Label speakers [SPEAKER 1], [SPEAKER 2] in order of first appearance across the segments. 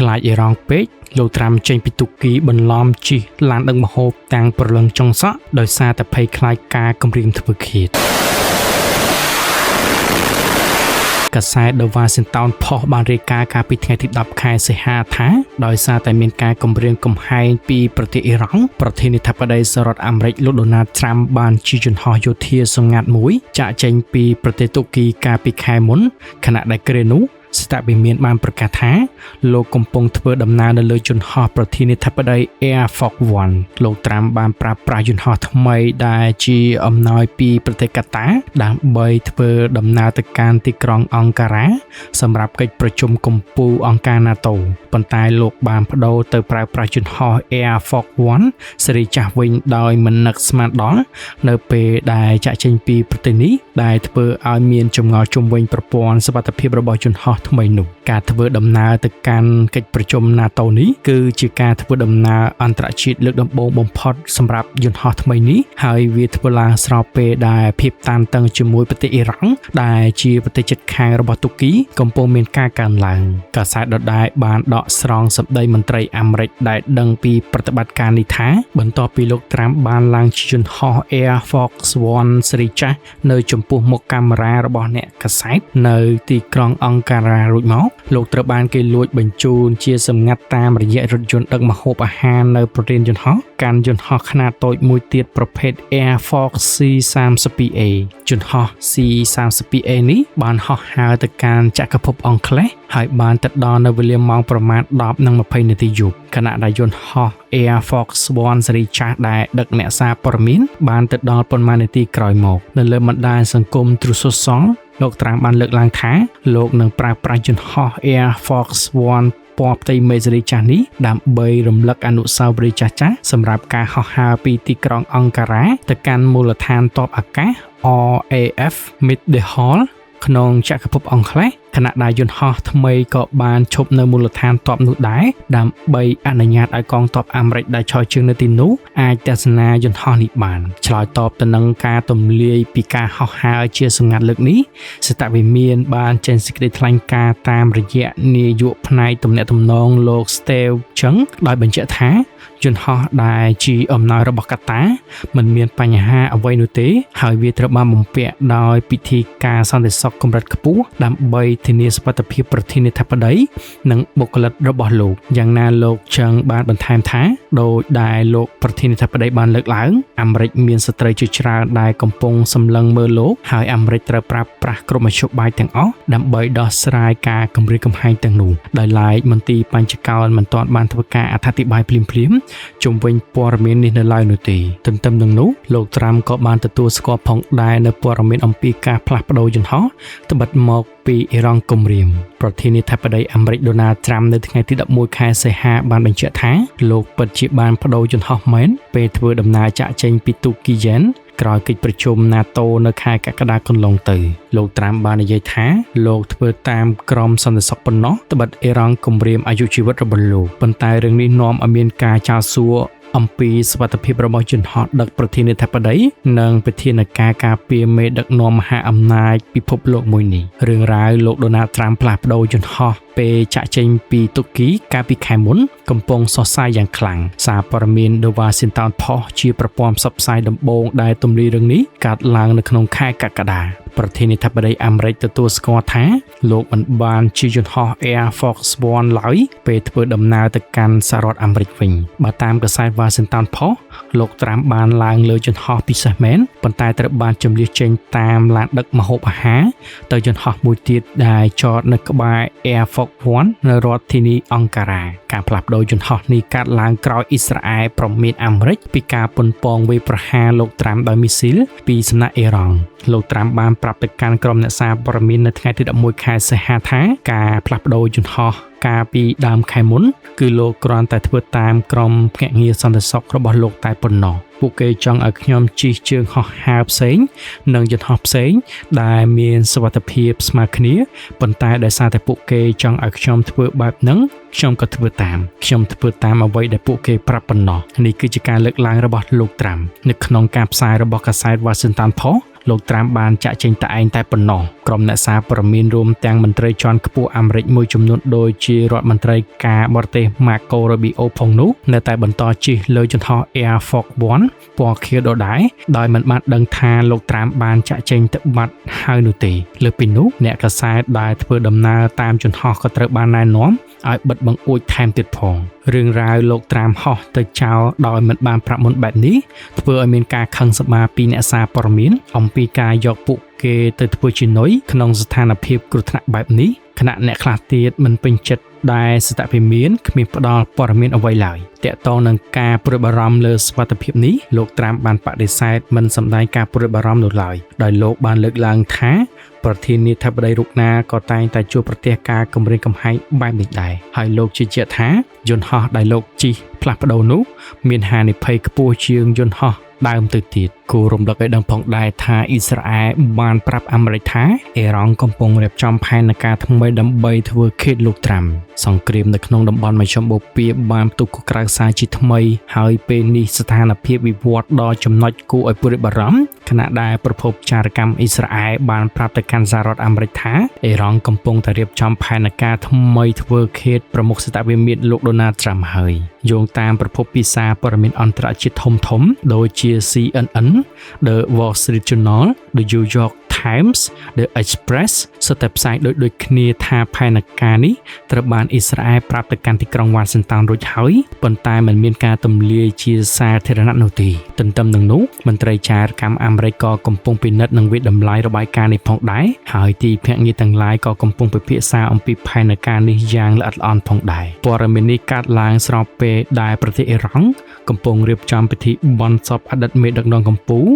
[SPEAKER 1] ខ្លាចអ៊ីរ៉ង់ពេកលោកត្រាំចេញពីទូគីបន្លំជិះឡានដឹកម្ហូបតាំងព្រលឹងចុងសក់ដោយសារតែភ័យខ្លាចការគំរាមធ្វើឃាតកាសែត The Washington Post បានរាយការណ៍កាលពីថ្ងៃទី10ខែសីហាថាដោយសារតែមានការគំរាមកំហែងពីប្រទេសអ៊ីរ៉ង់ប្រធានាធិបតីសហរដ្ឋអាមេរិកលោក Donald Trump បានជិះយន្តហោះយោធាសម្ងាត់មួយចាកចេញពីប្រទេសទូគីកាលពីខែមុនខណៈដែលគ្រានោះស្តវិមានបានប្រកាសថាលោកកំពុងធ្វើដំណើរនៅលើយន្តហោះប្រធានាធិបតី Air Force One លោកត្រាំបានប្រើប្រាស់យន្តហោះថ្មីដែលជាអំណោយពីប្រទេសកាតាដើម្បីធ្វើដំណើរទៅកាន់ទីក្រុងអង្ការ៉ាសម្រាប់កិច្ចប្រជុំកំពូលអង្គការ NATO ប៉ុន្តែលោកបានប្ដូរទៅប្រើប្រាស់យន្តហោះ Air Force One ស៊េរីចាស់វិញដោយមិននឹកស្មានដល់នៅពេលដែលចាកចេញពីប្រទេសនេះដែលធ្វើឲ្យមានចម្ងល់ជុំវិញប្រព័ន្ធសុវត្ថិភាពរបស់យន្តហោះថ្មីនោះការធ្វើដំណើរទៅកាន់កិច្ចប្រជុំ NATO នេះគឺជាការធ្វើដំណើរអន្តរជាតិលើកដំបូងបំផុតសម្រាប់យន្តហោះថ្មីនេះហើយវាធ្វើឡើងស្របពេលដែលភាពតានតឹងជាមួយប្រទេសអ៊ីរ៉ង់ដែលជាប្រទេសជិតខាងរបស់ទូគីកំពុងមានការកើនឡើងកាសែតដដែលបានដកស្រង់សម្ដីមន្ត្រីអាមេរិកដែលដឹងពីប្រតិបត្តិការនេះថាបន្ទាប់ពីលោកត្រាំបានឡើងជិះយន្តហោះ Air Force One ស៊េរីចាស់នៅចំពោះមុខកាមេរ៉ារបស់អ្នកកាសែតនៅទីក្រុងអង្ការ៉ារួចមកលោកត្រូវបានគេលួចបញ្ជូនជាសម្ងាត់តាមរយៈរថយន្តដឹកម្ហូបអាហារនៅប្រធានយន្តហោះកាន់យន្តហោះខ្នាតតូចមួយទៀតប្រភេទ Air Force C-32A យន្តហោះ C-32A នេះបានហោះហើរទៅកាន់ចក្រភពអង់គ្លេសហើយបានទៅដល់នៅវេលាម៉ោងប្រមាណ10:20នាទីយប់ខណៈដែលយន្តហោះ Air Force One ស៊េរីចាស់ដែលដឹកអ្នកសារព័ត៌មានបានទៅដល់ប៉ុន្មាននាទីក្រោយមកនៅលើបណ្ដាញសង្គម Truth Social លោកត្រាំបានលើកឡើងថាលោកនឹងប្រើប្រាស់យន្តហោះ Air Force One ពណ៌ផ្ទៃមេឃស៊េរីចាស់នេះដើម្បីរំលឹកអនុស្សាវរីយ៍ចាស់ៗសម្រាប់ការហោះហើរពីទីក្រុងអង្ការ៉ាទៅកាន់មូលដ្ឋានទ័ពអាកាស RAF Mildenhall ក្នុងចក្រភពអង់គ្លេសខណៈដែលយន្តហោះថ្មីក៏បានឈប់នៅមូលដ្ឋានទ័ពនោះដែរដើម្បីអនុញ្ញាតឲ្យកងទ័ពអាមេរិកដែលឈរជើងនៅទីនោះអាចទស្សនាយន្តហោះនេះបានឆ្លើយតបទៅនឹងការទម្លាយពីការហោះហើរជាសម្ងាត់លើកនេះស្តវិមានបានចេញសេចក្តីថ្លែងការណ៍តាមរយៈនាយកផ្នែកទំនាក់ទំនងលោក Steve Cheng ដោយបញ្ជាក់ថាយន្តហោះដែលជាអំណោយរបស់កាតាមិនមានបញ្ហាអ្វីនោះទេហើយវាត្រូវបានបំពាក់ដោយពិធីការសន្តិសុខកម្រិតខ្ពស់ដើម្បីធានាសុវត្ថិភាពប្រធានាធិបតីនិងបុគ្គលិករបស់លោកយ៉ាងណាលោកចឹងបានបន្ថែមថាដោយដែលលោកប្រធានាធិបតីបានលើកឡើងអាមេរិកមានសត្រូវជាច្រើនដែលកំពុងសម្លឹងមើលលោកហើយអាមេរិកត្រូវប្រើប្រាស់គ្រប់មធ្យោបាយទាំងអស់ដើម្បីដោះស្រាយការគំរាមកំហែងទាំងនោះដោយឡែកមន្ទីរបញ្ចកោណមិនទាន់បានធ្វើការអត្ថាធិប្បាយភ្លាមៗជុំវិញព័ត៌មាននេះនៅឡើយនោះទេទន្ទឹមនឹងនោះលោកត្រាំក៏បានទទួលស្គាល់ផងដែរនៅព័ត៌មានអំពីការផ្លាស់ប្ដូរយន្តហោះត្បិតមកពីអ៊ីរ៉ង់គំរាមប្រធានាធិបតីអាមេរិកដូណាល់ត្រាំនៅថ្ងៃទី11ខែសីហាបានបញ្ជាក់ថាលោកពិតជាបានប្ដូរយន្តហោះមែនពេលធ្វើដំណើរចាកចេញពីទូគីយ៉ែនក្រោយកិច្ចប្រជុំ NATO នៅខែកក្កដាកន្លងទៅលោកត្រាំបាននិយាយថាលោកធ្វើតាមក្រមសន្តិសុខប៉ុណ្ណោះត្បិតអ៊ីរ៉ង់គំរាមអាយុជីវិតរបស់លោកប៉ុន្តែរឿងនេះនាំឲ្យមានការចោទសួរអំពីសុវត្ថិភាពរបស់យន្តហោះដឹកប្រធានាធិបតីនិងវិធានការការពារមេដឹកនាំមហាអំណាចពិភពលោកមួយនេះរឿងរ៉ាវលោកដូណាល់ត្រាំផ្លាស់ប្ដូរយន្តហោះពេលចាក់ចេញពីទូគីកាលពីខែមុនកំពុងសរសើរយ៉ាងខ្លាំងសារព័ត៌មាន The Washington Post ជាប្រព័ន្ធផ្សព្វផ្សាយដំបូងដែលទម្លាយរឿងនេះកើតឡើងនៅក្នុងខែកក្កដាប្រធានាធិបតីអាមេរិកទទួលស្គាល់ថាលោកមិនបានជិះយន្តហោះ Air Force One ឡើយពេលធ្វើដំណើរទៅកាន់សហរដ្ឋអាមេរិកវិញបើតាមកាសែត Washington Post លោកត្រាំបានឡើងលើយន្តហោះពិសេសមែនប៉ុន្តែត្រូវបានជម្លៀសចេញតាមឡានដឹកម្ហូបអាហារទៅយន្តហោះមួយទៀតដែលចតនៅក្បែរ Air Force One នៅរដ្ឋធានីអង្ការ៉ាការផ្លាស់ប្ដូរយន្តហោះនេះកើតឡើងក្រោយអ៊ីស្រាអែលព្រមានអាមេរិកពីការប៉ុនប៉ងវាយប្រហារលោកត្រាំដោយមីស៊ីលពីសំណាក់អ៊ីរ៉ង់លោកត្រាំបានប្រាប់ទៅកាន់ក្រុមអ្នកសារព័ត៌មាននៅថ្ងៃទី11ខែសីហាថាការផ្លាស់ប្ដូរយន្តហោះកាលពីដើមខែមុនគឺលោកគ្រាន់តែធ្វើតាមក្រុមភ្នាក់ងារសន្តិសុខរបស់លោកតែប៉ុណ្ណោះពួកគេចង់ឲ្យខ្ញុំជិះជើងហោះហើរផ្សេងនិងយន្តហោះផ្សេងដែលមានសុវត្ថិភាពស្មើគ្នាប៉ុន្តែដោយសារតែពួកគេចង់ឲ្យខ្ញុំធ្វើបែបហ្នឹងខ្ញុំក៏ធ្វើតាមខ្ញុំធ្វើតាមអ្វីដែលពួកគេប្រាប់ប៉ុណ្ណោះនេះគឺជាការលើកឡើងរបស់លោកត្រាំនៅក្នុងការផ្សាយរបស់កាសែត Washington Post លោកត្រាំបានចាក់ចេញតែឯងតែប៉ុណ្ណោះក្រុមអ្នកសារព័ត៌មានរួមទាំងមន្ត្រីជាន់ខ្ពស់អាមេរិកមួយចំនួនដូចជារដ្ឋមន្ត្រីការបរទេស Marco Rubio ផងនោះនៅតែបន្តជិះលើយន្តហោះ Air Force One ពណ៌ខៀវដដែលដោយមិនបានដឹងថាលោកត្រាំបានចាក់ចេញទៅបាត់ហើយនោះទេលើសពីនោះអ្នកកាសែតដែលធ្វើដំណើរតាមយន្តហោះក៏ត្រូវបានណែនាំឲ្យបិទបង្អួចថែមទៀតផងរឿងរ៉ាវលោកត្រាំហោះទៅចោលដោយមិនបានប្រាប់មុនបែបនេះធ្វើឲ្យមានការខឹងសម្បាពីអ្នកសារព័ត៌មានអំពីការយកពួកគេទៅធ្វើជានុយក្នុងស្ថានភាពគ្រោះថ្នាក់បែបនេះខណៈអ្នកខ្លះទៀតមិនពេញចិត្តដែលសតវិមានគ្មានផ្ដល់ព័ត៌មានអ្វីឡើយទាក់ទងនឹងការព្រួយបារម្ភលើសុវត្ថិភាពនេះលោកត្រាំបានបដិសេធមិនសម្ដែងការព្រួយបារម្ភនោះឡើយដោយលោកបានលើកឡើងថាប្រធានាធិបតីរូបណាក៏តែងតែជួបប្រទះការគំរាមកំហែងបែបនេះដែរហើយលោកជឿជាក់ថាយន្តហោះដែលលោកជិះផ្លាស់ប្ដូរនោះមានហានិភ័យខ្ពស់ជាងយន្តហោះដើមទៅទៀតគួររំលឹកឲ្យដឹងផងដែរថាអ៊ីស្រាអែលបានប្រាប់អាមេរិកថាអ៊ីរ៉ង់កំពុងរៀបចំផែនការថ្មីដើម្បីធ្វើឃាតលោកត្រាំសង្គ្រាមនៅក្នុងតំបន់មជ្ឈិមបូព៌ាបានផ្ទុះក្រៅសាជាថ្មីហើយពេលនេះស្ថានភាពវិវត្តដល់ចំណុចគួរឲ្យព្រួយបារម្ភខណៈដែលប្រភពចារកម្មអ៊ីស្រាអែលបានប្រាប់ទៅកាន់សហរដ្ឋអាមេរិកថាអ៊ីរ៉ង់កំពុងតែរៀបចំផែនការថ្មីធ្វើឃាតប្រមុខសេដ្ឋវិមានលោកដូណាល់ត្រាំហើយយោងតាមប្រភពពីសារព័ត៌មានអន្តរជាតិធំៗដូចជា CNN, The Wall Street Journal, The New York Times, The Express សុទ្ធតែផ្សាយដូចគ្នាថាផែនការនេះត្រូវបានអ៊ីស្រាអែលប្រាប់ទៅកាន់ទីក្រុងវ៉ាស៊ីនតោនរួចហើយប៉ុន្តែមិនមានការទម្លាយជាសាធារណៈនោះទេទន្ទឹមនឹងនោះមន្ត្រីចារកម្មអាមេរិកក៏កំពុងពិនិត្យនិងវាយតម្លៃរបាយការណ៍នេះផងដែរហើយទីភ្នាក់ងារទាំងឡាយក៏កំពុងពិភាក្សាអំពីផែនការនេះយ៉ាងល្អិតល្អន់ផងដែរព័ត៌មាននេះកើតឡើងស្របពេលដែលប្រទេសអ៊ីរ៉ង់កំពុងរៀបចំពិធីបុណ្យសពអតីតមេដឹកនាំកម្ពុជា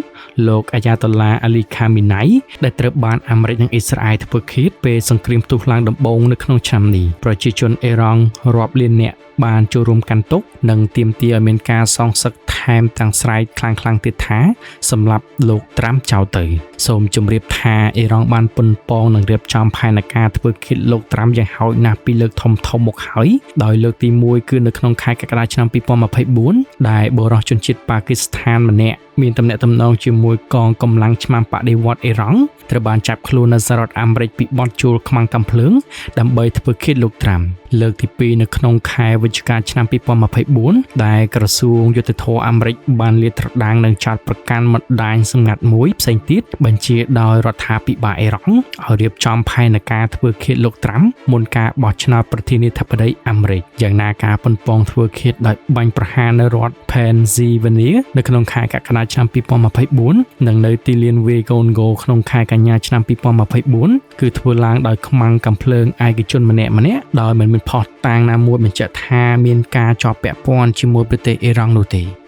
[SPEAKER 1] លោកអាយ៉ាតូឡាអាលីខាមីណៃដែលត្រូវបានអាមេរិកនិងអ៊ីស្រាអែលធ្វើឃាតពេលសង្គ្រាមផ្ទុះឡើងដំបូងនៅក្នុងឆ្នាំនេះប្រជាជនអ៊ីរ៉ង់រាប់លាននាក់បានចូលរួមកាន់ទុក្ខនិងទាមទារឲ្យមានការសងសឹកថែមទាំងស្រែកខ្លាំងៗទៀតថាសម្រាប់លោកត្រាំចោលទៅសូមជម្រាបថាអ៊ីរ៉ង់បានប៉ុនប៉ងនឹងរៀបចំផែនការធ្វើឃាតលោកត្រាំយ៉ាងហោចណាស់ពីរលើកធំៗមកហើយដោយលើកទី1គឺនៅក្នុងខែកក្កដាឆ្នាំ2024ដែលបុរសជនជាតិប៉ាគីស្ថានម្នាក់មានទំនាក់ទំនងជាមួយកងកម្លាំងឆ្មាំបដិវត្តអ៊ីរ៉ង់ត្រូវបានចាប់ខ្លួននៅសហរដ្ឋអាមេរិកពីបទជួលខ្មាំងកាំភ្លើងដើម្បីធ្វើឃាតលោកត្រាំលើកទី2នៅក្នុងខែវិច្ឆិកាឆ្នាំ2024ដែលក្រសួងយុត្តិធម៌អាមេរិកបានលាតត្រដាងនិងចោទប្រកាន់បណ្ដាញសម្ងាត់មួយផ្សេងទៀតបញ្ជាដោយរដ្ឋាភិបាលអ៊ីរ៉ង់ឲ្យរៀបចំផែនការធ្វើឃាតលោកត្រាំមុនការបោះឆ្នោតប្រធានាធិបតីអាមេរិកយ៉ាងណាការប៉ុនប៉ងធ្វើឃាតដោយបាញ់ប្រហារនៅរដ្ឋ Pennsylvania នៅក្នុងខែកក្កដាឆ្នាំ2024និងនៅទីលាន Wagon-Go ក្នុងខែកញ្ញាឆ្នាំ2024គឺធ្វើឡើងដោយខ្មាំងកាំភ្លើងឯកជនម្នាក់ៗដោយមិនមានភស្តុតាងណាមួយបញ្ជាក់ថាមានការជាប់ពាក់ព័ន្ធជាមួយប្រទេសអ៊ីរ៉ង់នោះទេ។